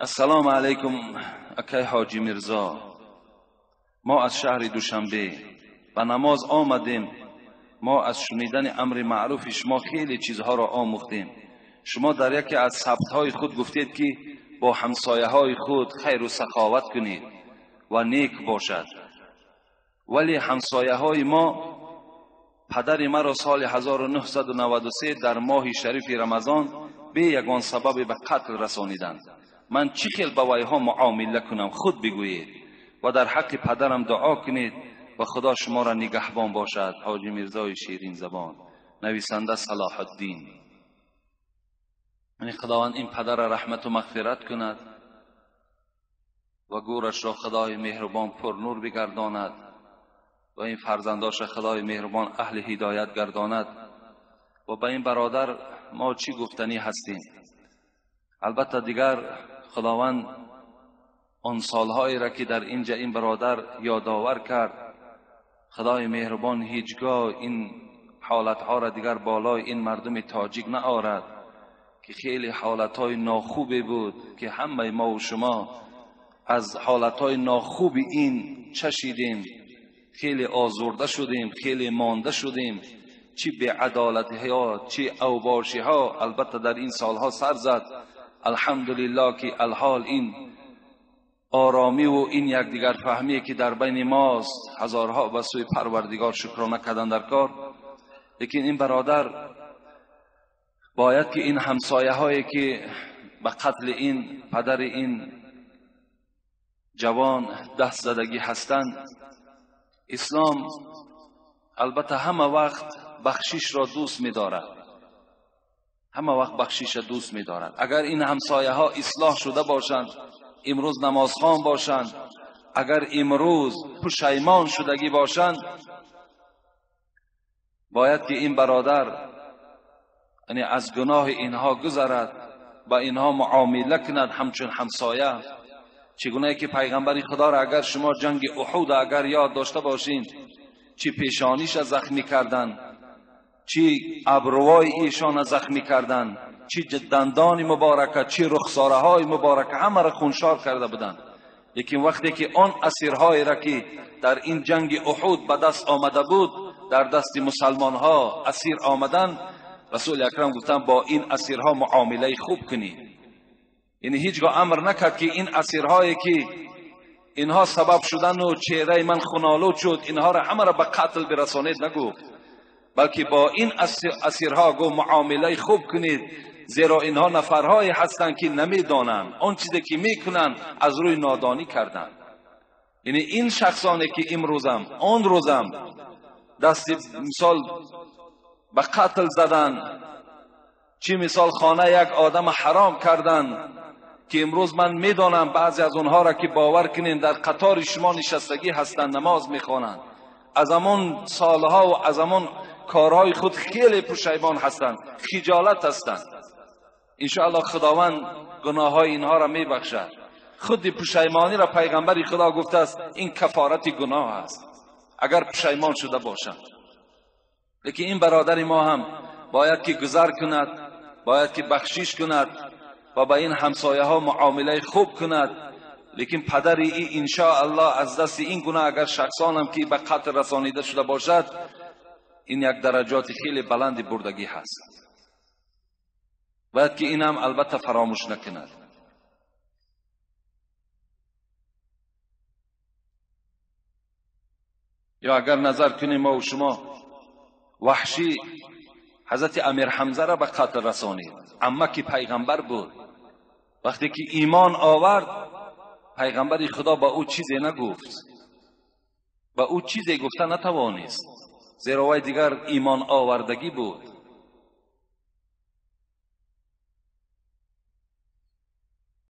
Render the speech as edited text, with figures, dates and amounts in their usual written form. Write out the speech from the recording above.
Ассалому алайкум, акай Ҳоҷи Мирзо. Мо аз шаҳри Душанбе ба намоз омадем. Мо аз шунидани амри маъруфи шумо хеле чизҳоро омӯхтем. Шумо дар яке аз сабтҳои худ гуфтед, ки бо ҳамсояҳои худ хайру саховат кунед ва нек бошад. Вале ҳамсояҳои мо падари маро соли 1993 дар моҳи шарифи Рамазон бе ягон сабабе ба қатл расониданд. Ман чӣ хел ба вайҳо муомила кунам, худ бигӯед ва дар ҳаққи падарам дуо кунед ва Худо шуморо нигаҳбон бошад. Ҳоҷи Мирзои Ширинзабон. Нависанда Салоҳуддин. Яъне Худованд ин падарро раҳмату мағфират кунад ва гӯрашро Худои меҳрубон пурнур бигардонад ва ин фарзандошро Худои меҳрубон аҳли ҳидоят гардонад. Ва ба ин бародар мо чӣ гуфтанӣ ҳастем? Албатта дигар Худованд он солҳоеро ки дар инҷа ин бародар ёдовар кард, Худои меҳрубон ҳеҷгоҳ ин ҳолатҳоро дигар болои ин мардуми тоҷик наорад, ки хеле ҳолатҳои нохубе буд, ки ҳамаи мо ва шумо аз ҳолатҳои нохуби ин чашидем, хеле озурда шудем, хеле монда шудем. Чӣ беадолатиҳо, чӣ авбошиҳо албатта дар ин солҳо сар зад. Алҳамдулиллоҳ, ки алҳол ин оромӣ ва ин якдигарфаҳмие ки дар байни мост, ҳазорҳо ба сӯи Парвардигор шукрона кардан дар кор. Лекин ин бародар бояд ки ин ҳамсояҳое ки ба қатли ин падари ин ҷавон даст задагӣ ҳастанд, ислом албатта ҳама вақт бахшишро дӯст медорад, ҳама вақт бахшишро дӯст медорад. Агар ин ҳамсояҳо ислоҳ шуда бошанд, имрӯз намозхон бошанд, агар имрӯз пушаймон шудагӣ бошанд, бояд ки ин бародар яъне аз гуноҳи инҳо гузарад, ба инҳо муомила кунад ҳамчун ҳамсоя. Чигунае ки пайғамбари Худоро агар шумо ҷанги Уҳуд агар ёд дошта бошед, чӣ пешониша захмӣ карданд, чӣ абрувои эшона захмӣ карданд, чӣ дандони муборака, чӣ рухсораҳои муборака, ҳамаро хуншор карда буданд. Лекин вақте ки он асирҳоеро ки дар ин ҷанги Уҳуд ба даст омада буд, дар дасти мусалмонҳо асир омаданд, Расули Акрам гуфтанд бо ин асирҳо муомилаи хуб кунед. Яъне ҳеҷгоҳ амр накард ки ин асирҳое ки инҳо сабаб шудану чеҳраи ман хунолуд шуд, инҳоро ҳамаро ба қатл бирасонед нагуфт, балки бо ин асирҳо гуфт муомилаи хуб кунед, зеро инҳо нафарҳое ҳастанд ки намедонанд, он чизе ки мекунанд аз рӯи нодонӣ карданд. Яъне ин шахсоне ки имрӯзам он рӯзам дасти мисол ба қатл заданд, чӣ мисол хона як одам ҳаром карданд, ки имрӯз ман медонам баъзе аз онҳоро ки бовар кунед дар қатори шумо нишастагӣ ҳастанд, намоз мехонанд, аз ҳамон солҳо ва аз ҳамон корҳои худ хеле пушаймон ҳастанд, хиҷолат ҳастанд. Иншоаллоҳ Худованд гуноҳҳои инҳоро мебахшад. Худи пушаймониро пайғамбари Худо гуфтааст ин кафорати гуноҳ аст, агар пушаймон шуда бошанд. Лекин ин бародари мо ҳам бояд ки гузар кунад, бояд ки бахшиш кунад ва ба ин ҳамсояҳо муомилаи хуб кунад. Лекин падари ин иншоаллоҳ аз дасти ин гуна агар шахсонам ки ба қатл расонида шуда бошад, ин як дараҷоти хеле баланди бурдагӣ ҳаст. Бояд ки инам албатта фаромӯш накунад. Ё агар назар кунем мо ва шумо, ваҳшӣ ҳазрати Амир Ҳамзаро ба қатл расонид, амма ки пайғамбар буд. Вақте ки имон овард, пайғамбари Худо ба ӯ чизе нагуфт, ба ӯ чизе гуфта натавонист, зеро вай дигар имон овардагӣ буд.